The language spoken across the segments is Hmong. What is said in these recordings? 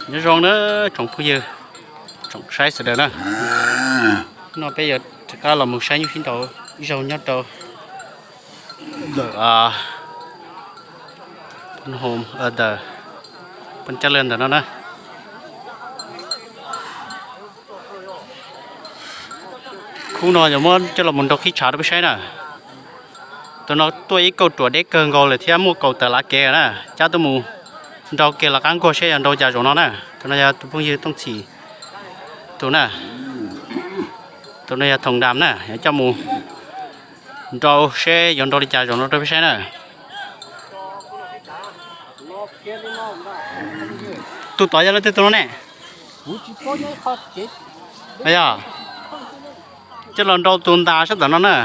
Nyob zoo na tsoom phooj ywg, tsoom saib sawv daws na. No peb yuav rov qab los mus saib nyuj sib nraus ib zaug nyob rau ntawm, ntawm Paj Caj Laj ntawm no na. Khub no yuav muab coj los mus nrau qhib tshav rau peb saib na. Tus no tuaj ib kauj ruam deb kawg nkaus lawm thiab muaj kaum tawm lav kev na, cab tuaj mus nrau kiag lawv qab nkuaj seb yog nrau cas zaum no na. Tus no yog tus phooj ywg Tooj Txhim tus na. Tus no yog Thoom Dam na, yuav coj mus nrau seb yuav nrau li cas zaum no rau peb saib na. Tus tod yog leej twg tus no ne? Yog coj los nrau tus ntas sab tom no na.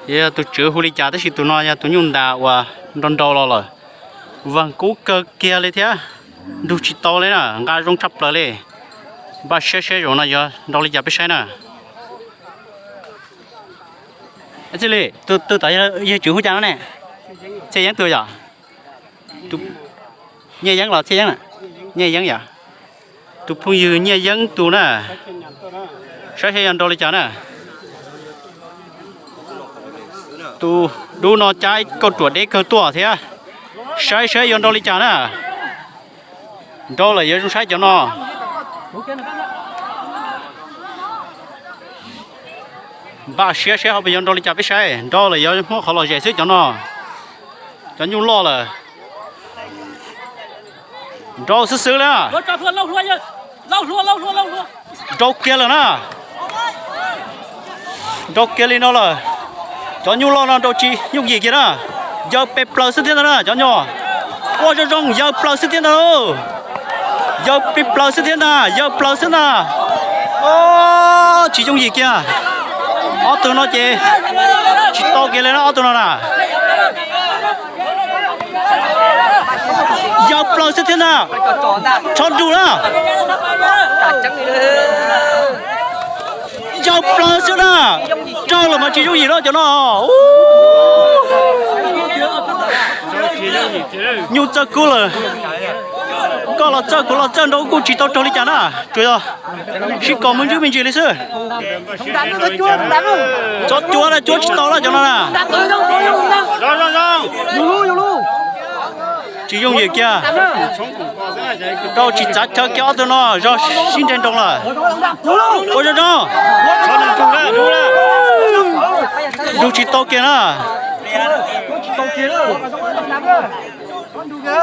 Yog tus tswv hu li cas tab sis tus no yog tus nyuj ntas uas nrau nrau los lawm. Vas kub kawg kiag li thiab, nrug tsis tau li na, nqa zoo tshaj plaws li. Npaj siab seb zaum no yuav nrau li cas peb saib na. Txij li tus tod yog tswv hu cas no ne? Txhiaj Yeeb tus yom? Nyiaj Yeeb los Txhiaj Yeeb? Nyiaj Yeeb yom? Tus phooj ywg Nyiaj Yeeb tus na, saib seb yuav nrau li cas na. Tus dub no cab ib kauj ruam deb kawg tuaj thiab, saib seb yuav nrau li cas na. Nrau lawm yuav zoo saib cov no. Npaj siab seb ho puas yuav nrau li cas peb saib, nrau lawm yuav muab qhov lom zem xwb cov no. Cov nyuj loj lawm. Nrau xwb xwb li. Nrau kiag lawm na. Nrau kiag li no lawm. Cov nyuj loj no nrau tsis yooj yim kiag na. Yawg pes plaws xwb thiab ntag na cov nyuj. Ua zoo zoo yawg plaws xwb thiab ntag. Yawg pes plaws xwb thiab ntag, yawg plaws xwb ntag. Tsis yooj yim kiag. Ob tug no ces tsis tau kiag li na ob tug no na. Yawg plaws xwb thiab ntag. Tshob nrug na. Yawg plaws xwb na. Raug lawm mas tsis yooj yim na cov no. Nyuj txawj kub lawm. Koj los txawj kuv los txawj nrau kuj tsis tau raug li cas na. Tsuas yog sib kos me ntsis me ntsis li xwb. Txhob cuab na, cuab tsis tau na cov no na. Tsis yooj yim kiag. Nrau tsis txav chaw kiag ob tug no zog sib nreg nroo lawm. Ua zoo zoo. Nrug tsis tau kiag na.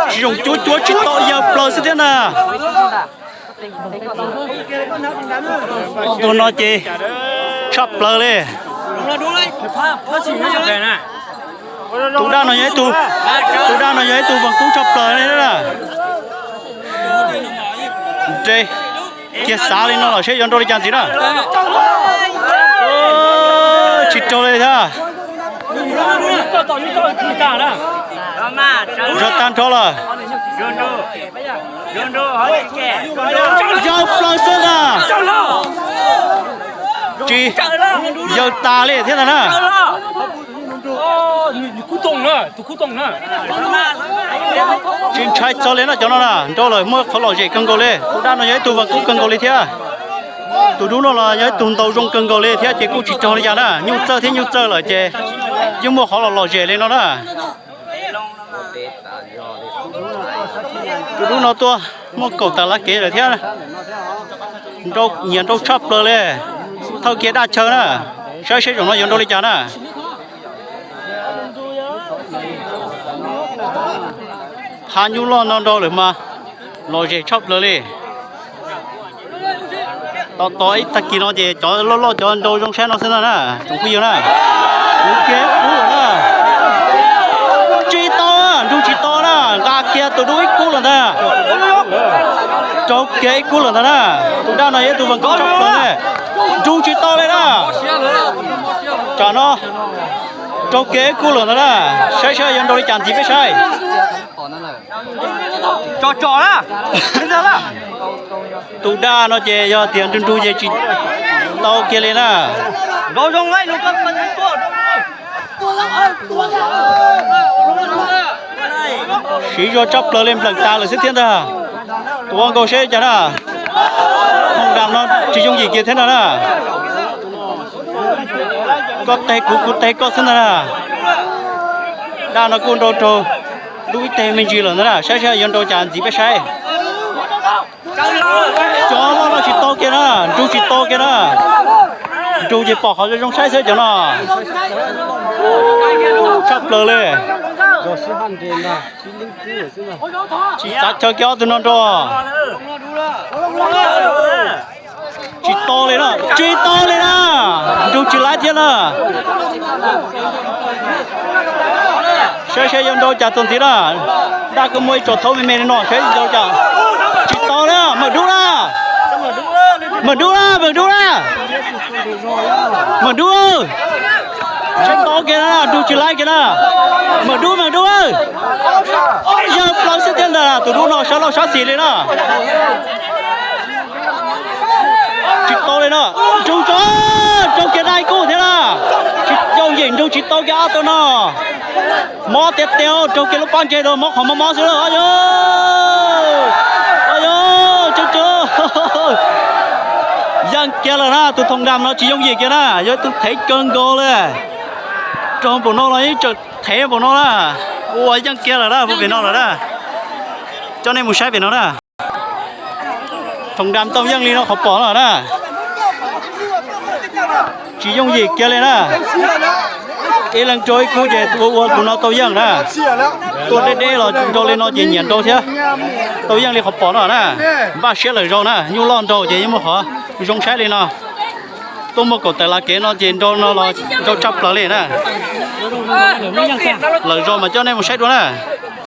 Tsis zoo cuab cuab tsis tau, yawg plaws xwb thiab na. Tus no ces tshaj plaws li. Tus dab no yog ib tug, tus dab no yog ib tug vas kub tshaj plaws li na. Nres kiag xav li no los seb yuav nrau li cas ntxiv na. Tsis raug li thiab. Zog tag nrho lawm. Yawg plaws xwb ntag. Tsis yawg tas li thiab ntag na. Tsis ntshai txog li no cov no na, nrau lawm muaj qhov lom zem kawg nkaus li. Tus dab no yog ib tug vas kub kawg nkaus li thiab. Tus dub no los yog ib tug ntaus zoo kawg nkaus li thiab ces kuj tsis raug li cas na. Nyuj txawj thiab nyuj txawj lawm ces yeej muaj qhov los lom zem li no na. Tus dub no tuaj muaj kaum tawm lab kev lawm thiab. Nyias nrau tshaj plaws li. Thawj kiag daj chaw na. Saib seb zaum no yuav nrau li cas na. Phab nyuj loj no nrau lawm mas lom zem tshaj plaws li. Tos tos ib tag kis no ces cov loj loj cov nrau zoo saib no xwb ntag na tsoom phooj ywg na. Kuv kiag ib kub lawm na. Tsis tau, nrug tsis tau na, nqa kiag tus dub ib kub lawm ntag. Raug kiag ib kub lawm ntag na. Tus dab no yog ib tug vas kub tshaj plaws ne. Nrug tsis tau li na. Tsam no raug kiag ib kub lawm ntag na. Saib saib yuav nrau li cas ntxiv peb saib. Tus dab no ces yog tias nrug nrug ces tsis tau kiag li na. Siv zog tshaj plaws li, npleem tas lawm xwb thiab ntag. Tus ua nkaus seb cas na. Thoom dam no tsis yooj yim kiag thiab no na. Koj teg kuv, kuv teg koj xwb ntag na. Dab no kuj nrau raug lub ib teg me ntsis lawm ntag na, saib saib yuav nrau cas ntxiv peb saib. Cov loj no tsis tau kiag na, nrug tsis tau kiag na. Nrug ces pom qhov zoo zoo saib xwb cov no. Tshaj plaws li. Tsis txav chaw kiag ob tug no nrau. Tsis tau li na, tsis tau li na. Nrug tsis laib thiab na. Saib saib yuav nrau cas txuas ntxiv na. Dab kuj muaj ib tsos thaub me me li no, saib nrau cas. Tsis tau li, Mawm Dub na. Mawm Dub na, Mawm Dub na. Mawm Dub, tsis tau kiag na, nrug tsis laib kiag na. Mawm Dub, Mawm Dub. Yawg plaws xwb thiab ntag, tus dub no sab laug sab xis li na. Tsis tau li no, nrug tso, raug kiag dab ib kub thiab na. Tsis yooj yim, nrug tsis tau kiag ob tug no. Mob tiag tiag, raug kiag lub pob ntseg rau mob qhov mob mob xwb na. Au yog, au yog, tsaug tsaug. Yeej kiag lawm na, tus Thoom Dam no tsis yooj yim kiag na, yog tus thev kawg nkaus li. Raug npaum no los yeej tseem thev npaum no na. Ua yeej kiag lawm na, pem no lawm na. Coj nej mus saib pem no na. Thoom Dam tau yeej li no qhov pom no na. Tsis yooj yim kiag li na. Ib leeg raug ib kub ces ua ua tus no tau yeej na. Tuaj deb deb los nrau li no ces nyiam nrau thiab. Tau yeej li qhov pom no na. Npaj siab lawm zaus na, nyuj loj nraug ces yeej muaj qhov zoo saib li no. Tuaj muaj kaum tawm las kev no ces nrau no los nrau tshaj plaws li na. Lawm zaus mas coj nej mus saib dua na.